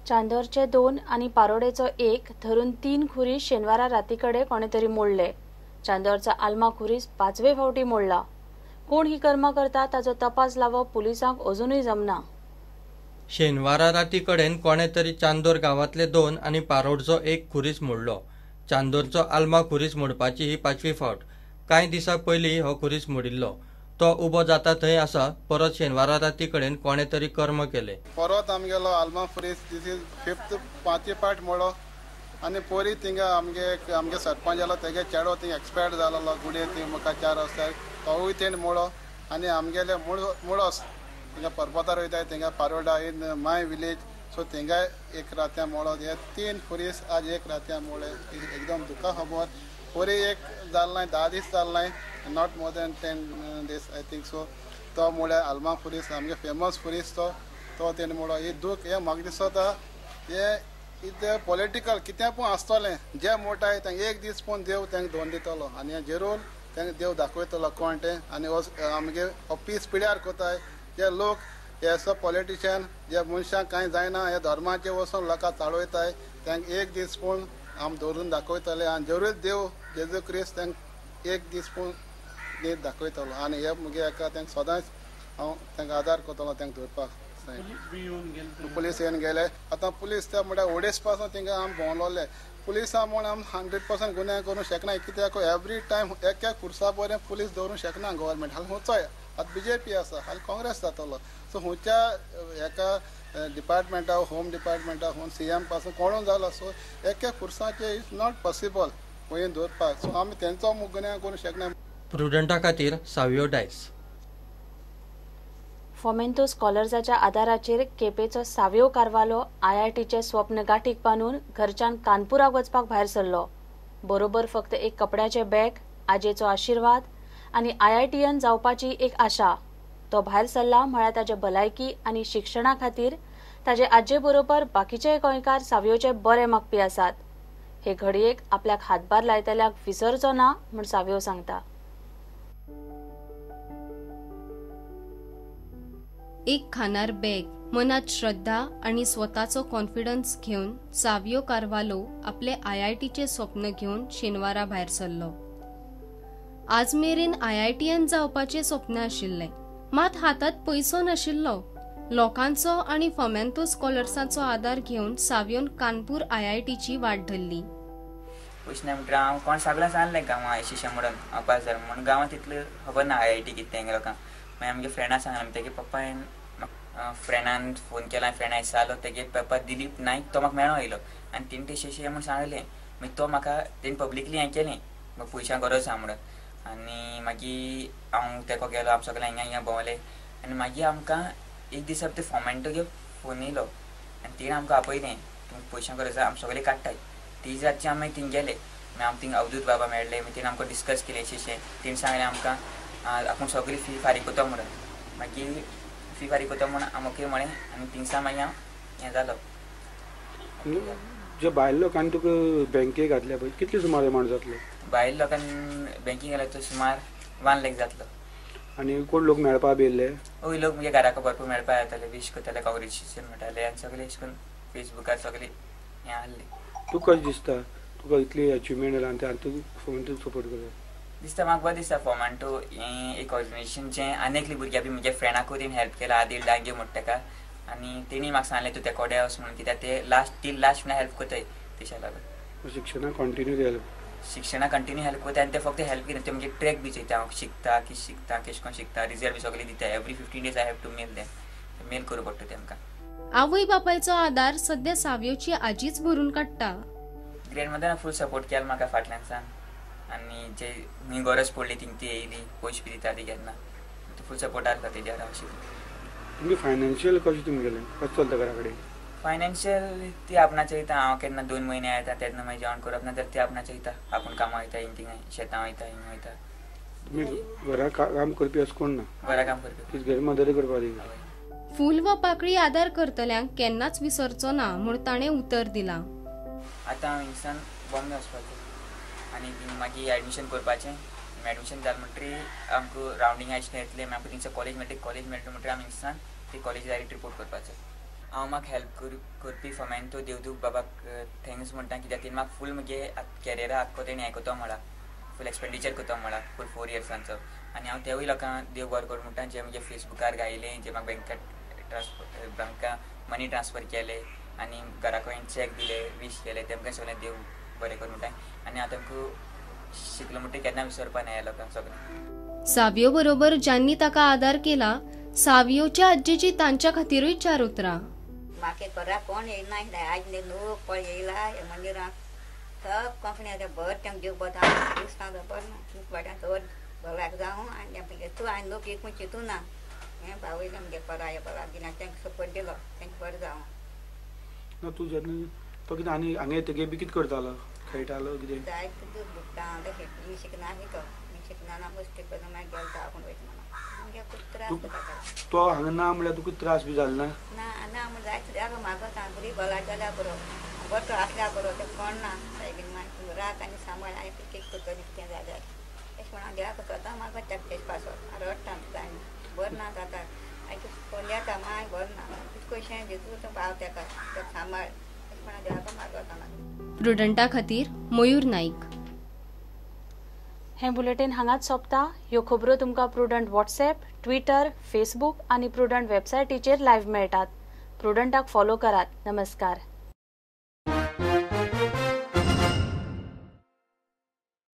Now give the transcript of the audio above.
चांदोरचे 2 आनी पारोडेचो 1 धरून 3 खुरीस शेनवारा रातीकडे कोणे तरी मोडले। चांदोरचा आल्मा खुरीस 5वे फावटी मोडला। कोण ही कर्मा करता ताचो तपास लावप पुलिसांक अजूनय जमना। शेनवारा रातीकडेन कोणे तरी चांदोर गांवांतले 2 आनी पारोडचो 1 खुरीस मोडलो। चांदोरचो आल्मा खुरीस मोडपाची ही 5वी फावट। कांय दिसां पयलीं हो खुरीस मोडिल्लो। तो उबो जाता थंय आसा। परत शेनवारा राती कडेन कोणे तरी कर्म केले। परत आमगेलो आल्मा खुरीस this is 5th पांचवी पाट मोडो आनी पोरी थिंगा आमगे आमगे सरपंच जालो तेगे चेडो थिंग एक्सपायर्ड जालो गुडे थंय मुखार 4 रस्त्यार तोवूय तेणें मोडो आनी आमगेले मुळोस थिंगा पर्वतार वयताय थिंगा Paroda in my village so थिंगा एक रातयां मोडो। हे 3 खुरीस आज एक रातयां मोडले। एकदम दुखा खबर। पोरी एक जाल नाय 10 दीस जाल नाय not more than 10 days I think so. तो म्हळ्यार आल्मा खुरीस आमगे फेमस खुरीस तो तो तेणें मोडो। ही दूख हें म्हाका दिसता हें इतें पॉलिटिकल कितें पूण आसतलें जे मोटाय तांकां एक दीस पूण देव तांकां दोन दितलो आनी हें जरूर तांकां देव दाखयतलो कोण तें। आनी हो आमगे हो पीस पिड्यार कोताय जे लोक हे असो पॉलिटिशियन जे मनशांक कांय जायना हे धर्माचे वचून लोकांक चाळयताय तांकां एक दीस पूण आम दवरून दाखयतले आनी जरूर देव जेजू क्रिस्त तांकां एक दीस पूण नीट दाखयतलो। आनी हे मुगे एका तांकां सदांच हांव तांकां आदार करतलो तांकां धरपाक। पुलीस येवन गेले आतां पुलीस ते म्हळ्यार ओडेस पासून थिंगा आमी भोंवलोले। पुलिसां म्हूण आमी 100% गुन्यांव करूंक शकना कित्याक एवरी टायम एक एक खुर्सा बरें पुलीस दवरूंक शकना गव्हर्मेंट। हाल खंयचोय आतां बीजेपी आसा हाल काँग्रेस जातलो सो खंयच्या एका डिपार्टमेंटा होम डिपार्टमेंटा होम सीएम पासून कोणून जालो सो एक एक खुर्साचे it's not possible खंय दवरपाक। सो आमी तेंचो गुन्यांव करूंक शकना। प्रुडंटा खातीर सावियो डायस। फोमेंतो स्कॉलर्साच्या आदाराचेर केपेचो सावियो कार्वालो आयआयटीचे स्वप्न गाठीक बांदून घरच्यान कानपुराक वचपाक भायर सरलो। बरोबर फक्त एक कपड्याचे बॅग, आजेचो आशिर्वाद आनी आयआयटीयन जावपाची एक आशा। तो भायर सरला म्हळ्यार ताजे भलायकी आनी शिक्षणा खातीर ताजे आजे बरोबर बाकीचेय गोंयकार सावियोचे बरे मागपी आसात। हे घडयेक आपल्याक हातभार लायतल्याक विसरचो ना म्हूण सावियो सांगता। एक खानार बॅग, मनात श्रद्धा आणि स्वताचो कॉन्फिडन्स घेवन सावियो कार्वालो आपले आयआयटीचे स्वप्न घेवन शेनवारा भायर सरलो। आज मेरेन आयआयटीयन जावपाचे स्वप्न आशिल्लें, मात हातात पयसो नाशिल्लो। लोकांचो आनी फोमेंतो स्कॉलर्साचो आदार घेवन सावियोन कानपूर आयआयटीची वाट धरली। पयशे म्हणटा हांव कोण सगळें सांगलें गांवां अशें म्हणून हांव पास जालें म्हणून गांवांत तितलें खबर ना आयआयटी कितें तें लोकांक। मागीर आमगे फ्रेंडा सांगलें तेगे पप्पान फ्रेंडान फोन केला फ्रेंडा विचारलो तेगे पप्पा दिलीप नायक तो म्हाका मेळो आयलो आनी तेणें तें अशें म्हूण सांगलें। मागीर तो म्हाका तेणें पब्लिकली हें केलें म्हाका पयशां गरज आसा म्हणून आनी मागीर हांव तेका गेलो आमी सगळे हिंगा हिंगा भोंवले आनी मागीर आमकां एक दीस ते फोमेंटो फोन येयलो आनी तेणें आमकां आपयलें तुमकां पयशां गरज आसा आमी सगळे काडटाय। ती रातची आमी थिंग गेले मागीर आमकां थिंग अवधूत बाबा मेळ्ळे मागीर तेणें आमकां डिस्कस केलें अशें अशें तेणें सांगलें आमकां आपूण सगळी फी फारीक करता म्हणून। मागीर फी फारीक करता म्हणून आमी ओके म्हळें आनी थिंगसान मागीर हांव हें जालो। जे भायल्या लोकांनी तुका बँकेक घातल्या पळय कितले सुमार अमावंट जातलो? भायल्या लोकांनी बँकेक घातल्या तो सुमार 1 लाख जातलो। आनी कोण लोक मेळपा बी येयल्ले? हय लोक म्हगे घराक भरपूर मेळपा येताले, वीश करताले, कॉंग्रेच्युलेशन म्हणटाले आनी सगळे अशें करून फेसबुकार सगळे हें आहले। तुका कशें दिसता तुका इतली अचिवमेंट जाल्या आनी तूं फोमेंटो सपोर्ट करता? दिसता म्हाका बरें दिसता फोमेंटो हें एक ऑर्गनायजेशन जें आनी एकली भुरग्यां बी म्हज्या फ्रेंडाकूय तेणी हेल्प केला आदिल डांगे म्हणटा तेका आनी तेणी म्हाका सांगलें तूं त्या कोड्या वच म्हणून कित्याक ते लास्ट तील लास्ट म्हणल्यार हेल्प करताय तेच्या लागून। शिक्षणाक कंटिन्यू हेल्प? शिक्षणाक कंटिन्यू हेल्प करता आनी ते फक्त हेल्प कितें ते म्हणजे ट्रॅक बी चोयता हांव शिकता कितें शिकता केशें कोन्न शिकता रिजल्ट बी सगळें दिता। Every 15 days I have to mail them mail करूं पडटा तेमकां। आवय बापायचो आदार सध्या सावियोची आजीच भरून काडटा। ग्रँडमदरान फूल सपोर्ट केला म्हाका फाटल्यान सान आनी जे खंय गरज पडली थिंग ती येयली पयशे बी दिताली केन्ना फूल सपोर्ट आसता तेजेर हांव शिकलो। तुमी फायनान्शियल कशें तुमी गेलें कशें चलता घरा कडेन? फायनान्शियल ती आपणाचेर वयता हांव केन्ना 2 म्हयने येता तेन्ना मागीर जेवण करप ना जाल्यार ती आपणाचेर वयता आपूण कामां वयता हिंग थिंगां शेतां वयता हिंग वयता। तुमी घरा काम करपी अशें कोण ना? घरा काम करपी तीच घरा मदत करपाक। फूल वा पाकळी आदार करतल्यांक केन्नाच विसरचो ना म्हूण ताणें उतर दिलां। आतां हांव हिंगसान बॉम्बे वचपाचें आनी मागीर एडमिशन करपाचें एडमिशन जालें म्हणटकीर आमकां रावंडींग आयचें येतलें मागीर आमकां थिंगसर कॉलेज मेळटा कॉलेज मेळटा म्हणटकीर आमी हिंगसान ती कॉलेज डायरेक्ट रिपोर्ट करपाचें। हांव म्हाका हेल्प करपी फमेन तो देवदूत बाबाक thanks म्हणटा, कित्याक तेणी म्हाका फूल म्हगे कॅरियरा आख्खो तेणी हें करता म्हळा, फूल एक्सपेंडिचर करता म्हळा फूल 4 इयर्सांचो. आनी हांव तेवूय लोकांक देव बरो करूं म्हणटा जे म्हजे फेसबुकार गायले, जे म्हाका बँकात ट्रान्सफर बँका मनी ट्रान्सफर केले आनी घरा कडेन चॅक दिले, वीश केले, तेमकां सगळें देव बरें करूं म्हणटा. आनी हांव तेमकां शिकलो म्हणटा केन्ना विसरपा ना ह्या लोकांक सगळें. सावियो बरोबर ज्यांनी ताका आदार केला सावियोच्या आज्जेची तांच्या खातीरूय 4 उतरां. म्हाका घरा कोण येयना आयज न्हू पळय येयला ह्या मंदिरांत सब कोंकणी आतां बरें तेंका जीव बरो दिसता बरें ना वाट्यान चड भलायक जावं आनी तूं आनी लोक एकूण चिंतू ना हें भावयलें आमगे परा ह्या बरा दिना तेंका सपोर्ट दिलो तेंका बरें जावं. ना तूं जेन्ना तो कितें आनी हांगा येतकीर बी कितें करतालो, खेळटालो कितें? जायते दूद दुखता तशें मी शिकना तो मी शिकना ना मस्ती करून मागीर गेलो आपूण वयता म्हणून आमगे खूब त्रास जाता. तो हांगा ना म्हणल्यार तुका त्रास बी जालो ना? ना ना म्हण जायते जागो मागता बरी भलायक जाल्यार बरो बरो आसल्यार बरो तें कोण ना सायबीन मागीर रात आनी सांबाळ आनी कितें करतली कितें जाल्यार अशें म्हणून देवाक सदां मागता तेजे पासत रडटा आनी बरें ना जाता मागीर फोन येता मागीर बरें ना कितकशें जेजू तूं पाव तेका तेका सांबाळ अशें म्हणून देवाक मागता. प्रुडंटा खातीर मयूर नाईक. हें बुलेटीन हांगाच सोंपता. ह्यो खबरो तुमकां प्रुडंट व्हॉट्सएप, ट्विटर, फेसबूक आनी प्रुडंट वेबसायटीचेर लायव्ह मेळटात. प्रुडंटाक फॉलो करात. नमस्कार.